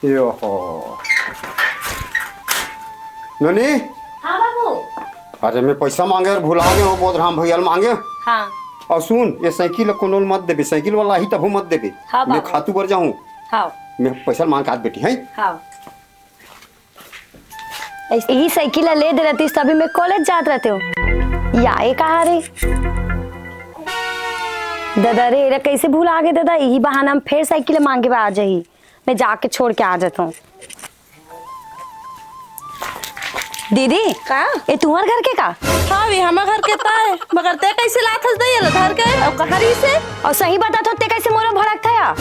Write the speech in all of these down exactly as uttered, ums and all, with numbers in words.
यो हो। ननी? हाँ बाबू। अरे, मैं पैसा मांगे अउ भुला गे हों, बोधराम भैया ल मांगे। हाँ। अउ सुन, ये साइकिल ल कोनो ल मत देबे, साइकिल वाला आही तभो मत देबे। हाँ मैं बाबू। खातू बर जाहूँ। हाँ। मैं पैसा ल मांग के आत बेटी, हैं? हाँ। इही साइकिल ल ले दे रहतिस, तभी मैं कॉलेज जात रहतेंव। या, ये कहाँ रे? ददा रे, एला कैसे भुला गे ददा? इही बहाना म फेर साइकिल मांगे बर आ जाही। मैं जाके छोड़ के आ जात हों। दीदी, का? ये तुम्हर घर के का? हाँ, ये हमर घर के ताय। मगर ते कैसे लात हस दई एला धर के? अउ कहाँ रहिसे? अउ सही बता तो, ते कैसे मोला भरकथा या?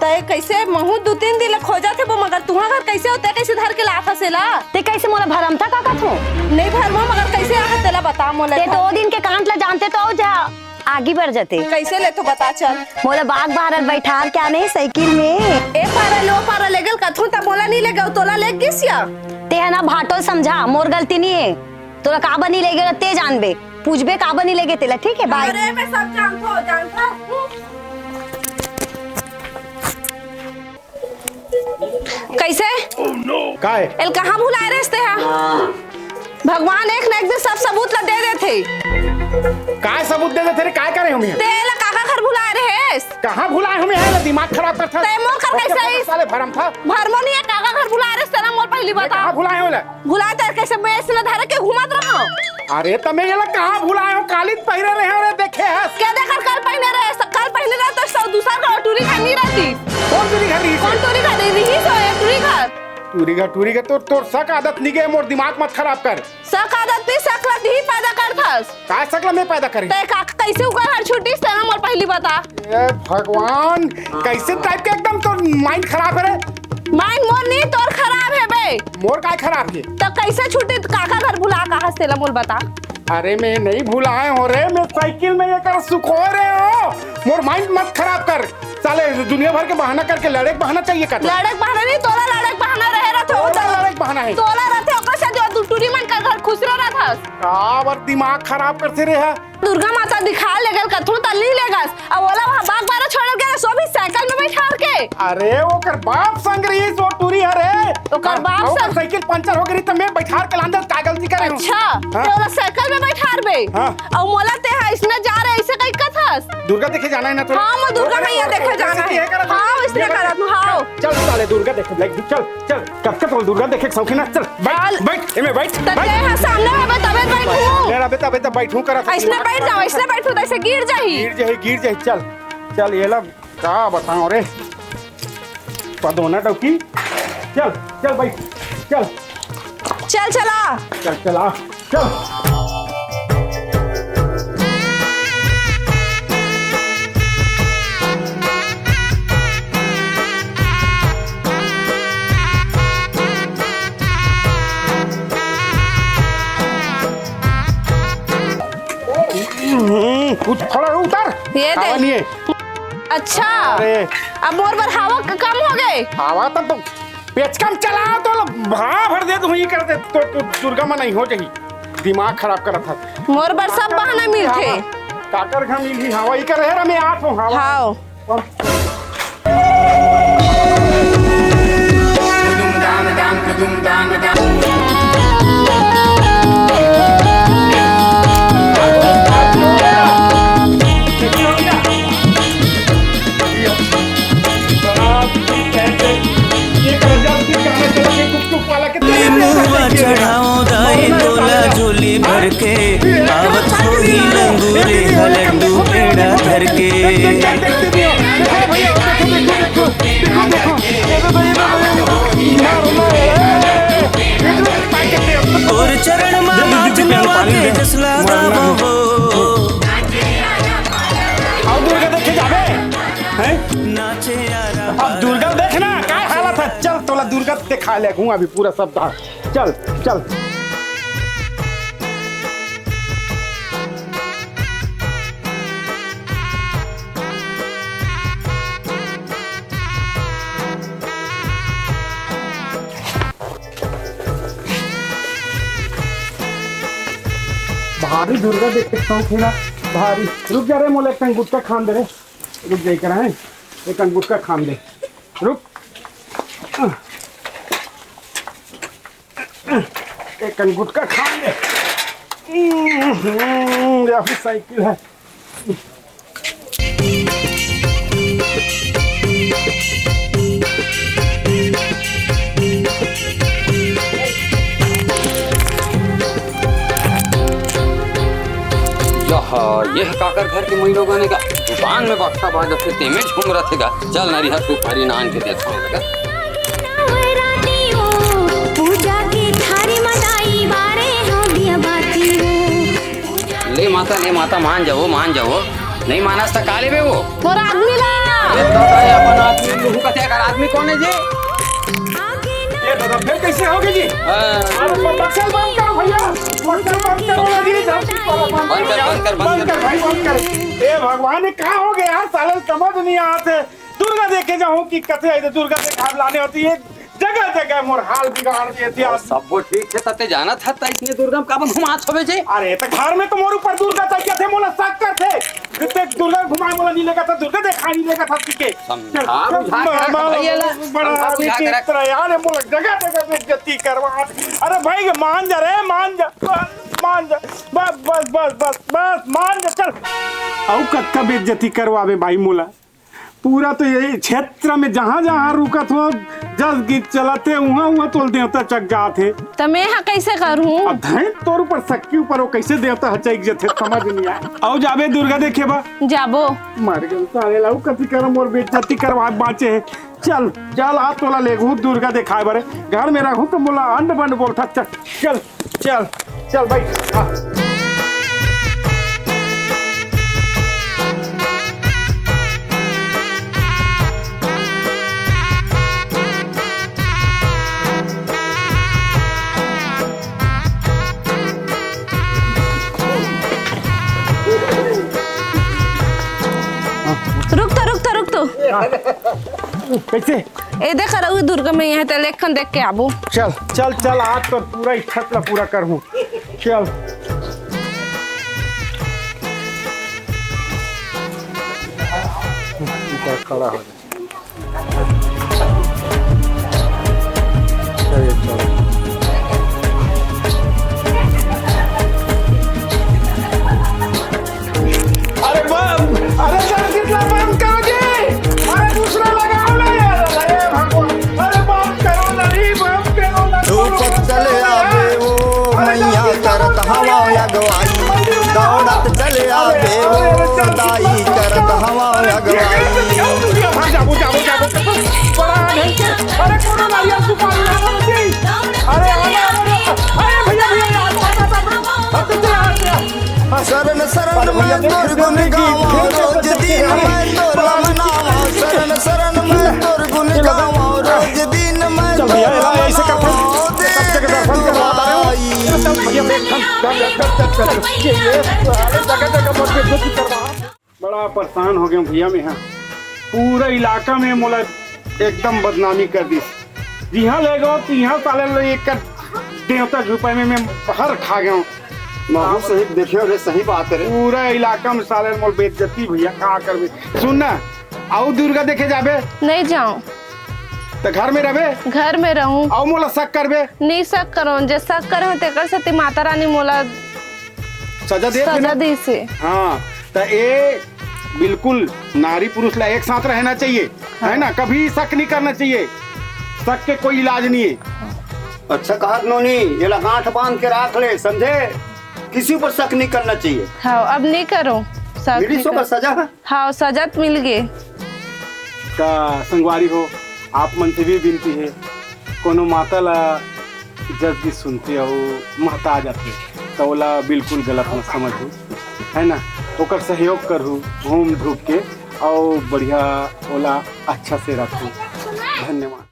ते कैसे महूँ दू तीन दिन ले खोजत हे वो, मगर तुम्हर घर कैसे हो? ते कैसे धर के लात हस एला? ते कैसे मोला भरमथा का कथो? नहीं भरमों, मगर कैसे आहस तेला बता मोला। ते तो ओ दिन के कांड ला जानते तो अउ जा आगी बढ़ जाते। कैसे ले तो बता चल। मोला बाग बहार ल बैठार के आने साइकिल में। ए पारा ले ओ पारा ले गेल कथों त मोला नहीं ले गेव, तोला ले गिस या। ते ह ना भाटो ल समझा, मोर गलती नहीं हे। तोला काबर नहीं ले गेव ते जानबे, पूछबे काबर नहीं ले गे तेला, ठीक हे, बाय। अरे मैं सब जानथों, जानथों। कैसे? काय? एला कहाँ भुलाए रहेस तेहा? भगवान एक न एक दिन सब सबूत ला दे देथे। काय सबूत दे देथे रे? काय करे हों मैं? ते एला काका घर भुलाए रहेस? कहाँ भुलाए हों मैं? एला दिमाग खराब करथस। ते मोर घर कैसे आइस? साले भरमथा। भरमों नहीं हे, काका घर भुलाए रहेस तेला मोला पहिली बता। कहाँ भुलाए हों एला? भुलाए त कैसे मैं अइसने धर के घूमत रहूं? अरे त मैं एला कहाँ भुलाए हों? काली त पहिरे रहेंव रे, देखे हस? के देखत काली पहिरे रहेस? त काली पहिरे रहेस त सब दूसर घर टूरी घर नहीं रहतिस। कौन टूरी घर रहिस? कौन टूरी घर रहिस? सो एक टूरी घर। टूरी घर, टूरी घर, तोर, तोर शक आदत नहीं गे, मोर दिमाग मत खराब कर। शक आदत नहीं, शक ला तुही पैदा करथस। का शक ला मैं पैदा करेंव? ते का, कैसे ओकर घर छूटिस तेला मोला पहिली बता। ए भगवान, कैसे टाइप के एकदम तोर mind खराब हे रे? Mind मोर नहीं, तोर खराब हे बे। मोर काय खराब हे? त कैसे छूटे, काका घर भुला के आहस तेला मोला बता। अरे मैं नहीं भुलाए हों रे, मैं साइकिल में एकर सुखोय रहेंव। मोर mind मत खराब कर। साले दुनिया भर के बहाना करके लड़े के बहाना चाहिए का? लड़े के बहाना नहीं, तोला लड़े के बहाना रहे रहथे। तोला लड़े के बहाना हे। तोला रहथे, ओकर से जो दू टूरी मन कर घर खुश रह रहथस। काबर दिमाग खराब करथे रे हा? दुर्गा माता दिखाए ले गेल कथों त नहीं ले गस। अब ओला वहाँ बाग बहार छोड़ गेल, सो भी साइकिल में बैठार के। अरे ओकर बाप संग रहिस वो टूरी हरे। ओकर हाँ, बाप ओकर संग। साइकिल पंचर हो गे त मैं बैठार के लान देंव, का गलती करे हों? अच्छा, हाँ? ते ओला साइकिल में बैठारबे। हाँ। अउ मोला ते हा इसने जा रहे, ऐसे कहीं कथस। दुर्गा देखे जाना हे ना तोला? हाँ, मैं दुर्गा मैया देखे जाना हे। हाँ, इसने करत हूँ, हाँ। चल, साले दुर्गा देखे, चल, चल। कब तक दुर्गा देखे के शौकीन हे? चल, बैठ, चल। बैठ, एमे बैठ, त बैठ। ते हा सामने में तबे बैठहूँ। ले रहा बेटा, बेटा, बैठहूँ करत हूँ। अइसने बैठ जाओ, अइसने बैठहूँ, त अइसे गिर जाही। गिर जाही, गिर जाही, चल। चल, एला का बताओं रे? पदोना डौकी। चल, चल बैठ, चल। चल चला। चल, चला। चल। हम्म, उठ, खड़ा हो, उतर। ये दे। हवा नहीं है। अच्छा। अरे। अब मोर बर हवा क-, कम हो गे। हवा तब तो पेचकम चलाओ तो लो, भाव भर दे, तू ही कर दे, तो, तो दुर्गा मन नहीं हो जाही। दिमाग खराब करत हस। मोर बर सब बहाना मिलथे। काकर घर मिलही हवा, ई कर रहे रे, मैं आत हूँ हवा। हाव। मुहवा चढ़ाओ दाई तोला झोली भर के, आवत होही लंगूरे ह लड्डू पेड़ा धर के। तोर चरण मा नाच नवा के जस लगावो। अब दुर्गा देखे जाबे, हैं? नाचे यारा अब दुर्गा देख ना, का हालत है। चल, तोला दुर्गा देखा ले, घूम अभी पूरा सप्ताह। चल, चल। भारी दुर्गा देखे के शौक हे ना, भारी। रुक जा रे, मोला एक ठन गुटखा खान दे रे। रुक जा, इकरा है, एक ठन गुटखा खान दे। रुक। एक कन गुटखा खा ले। हम्म, या फिर साइकिल है। यह, यह काकर घर के मई लोगन हे गा? दुकान में बक्सा बाजत हे, तेमे झूम रथे गा। चल नरिहर सुपारी नान के देत हवे गा। पूजा की थारी मनाई बारे हो दिया बाती हो। ले माता, ले माता, मान जाओ, मान जाओ। नहीं मानस त का लेबे वो? मोर आदमी ला। अरे दादा, ये अपन आदमी, तू कथे कर आदमी कौन है जी? ये दादा, फिर कैसे होगे जी? हाँ। अरे, ब-, बक्सा बंद करो भैया, बक्सा बंद करो ना जी, बंद कर, बंद कर, बंद बंद कर। कर भाई, बंद कर। ए भगवान, ये का होगे यार, साले समझ नहीं आते। दुर्गा देखे जाऊं कि कथे आई तो दुर्गा देखा लाने होती है। जगह जगह मोर हाल बिगाड़ दिए थे आज। सब वो ठीक है, तते जाना था, ता इसने दुर्गा में काबर घुमात हवे जे? अरे, तो घर में तो मोर ऊपर दुर्गा तकिया थे, मोला शक कर थे। कितने दुर्गा घुमाए, मोला नहीं लेगा था, दुर्गा देखा नहीं लेगा था, ठीक है। समझा चल, बुझा के रख भैया ला। बड़ा समझा बुझा के रख। विचित्र यार, ये मोला जगह जगह बेइज्जती करवा। अरे भाई, मान जा रे, मान जा, मान जा। बस, बस, बस, बस, बस, मान जा, चल। अउ कतका बेइज्जती करवावे भाई मोला। पूरा तो यही क्षेत्र में जहाँ जहाँ रुकत हो, जस गीत चलत हे, उहाँ उहाँ तोल देवता चक जात हे। त मैं ह कैसे करूँ? अब धैं तोर ऊपर सक्की ऊपर वो कैसे देवता ह चक जथे, समझ नहीं आए। अउ जाबे दुर्गा देखे बा। जाबो। मर गए साले लाऊ, कथी करम, मोर बेइज्जती करवा बाँचे हे। चल, चल, आज तोला लेगहूँ दुर्गा देखाए बरे। घर में रहूँ तो मोला अंड बंड बोलथा। चल, चल, चल, चल भाई। हाँ। रुक तो, रुक तो, रुक तो। कैसे? ए देख, रहू दुर्गा में यहाँ ते लेखन देख के आबो। चल, चल, चल, आज तो पूरा इच्छा ला पूरा करहूँ। चल। ऊपर खड़ा हो जा। चलिए, चलो। अरे बम, अरे सर, कितना बम करो जी? अरे दूसरा लगाओ ना यार, अरे भगवान, अरे बम करो ना रे, बम करो ना, दो पत्तल आवे वो मैया करत हवा अगवाई, दौड़त चले आवे वो दाई करत हवा अगवाई। भाग जाओ, जाओ, जाओ, जाओ। बड़ा भयंकर। अरे कोनो नारियल सुपारी ला दो जी। अरे, अरे, अरे, अरे भैया, भैया, यार, हट, हट, हट, हट, हट, हट, हट। शरण शरण मैं तोर गुण गावा रोज दिन मैं तोर मनावा, शरण शरण मैं तोर गुण गावा रोज दिन मैं चल भैया, तोर ऐसे कर, मनावा। सब जगह दर्शन करवा रहे हो। चल भैया, देख, चल, चल, चल, चल, चल। ये, ये, अरे जगह जगह मत बेइज्जती करवा। बड़ा परेशान हो गया भैया मैं, हाँ। पूरा इलाका में मोला एकदम बदनामी कर दी। जिहाँ ले गो, तिहाँ साले ले एक देवता झुपाए में मैं हर खा गया हूँ। महू सही देखे रे, सही बात है रे। पूरा इलाका में साले मोल बेइज्जती भैया, का करबे? सुन ना, अउ दुर्गा देखे जाबे? नहीं जाऊं। त घर में रहबे? घर में रहूं। अउ मोला शक करबे? नहीं शक करो, जे शक करे हो तेकर सेती माता रानी मोला सजा दे सजा देना। दी से। हाँ, त ए बिल्कुल नारी पुरुष ला एक साथ रहना चाहिए, हाँ। है ना? कभी शक नहीं करना चाहिए, शक के कोई इलाज नहीं है। अच्छा कहत नोनी, एला गांठ बांध के राख ले, समझे? किसी ऊपर शक नहीं करना चाहिए। हाँ, अब नहीं करो शक। मिली नहीं सो कर कर। सजा? हाँ, सजा तो मिल गए। का संगवारी हो, आप मन से भी विनती है, कोनो माता ला जस भी सुनते हो, महता जाते, तो ओला बिल्कुल गलत मत समझू, है ना? ओकर सहयोग करू, घूम धूप के, और बढ़िया ओला अच्छा से रखू। धन्यवाद।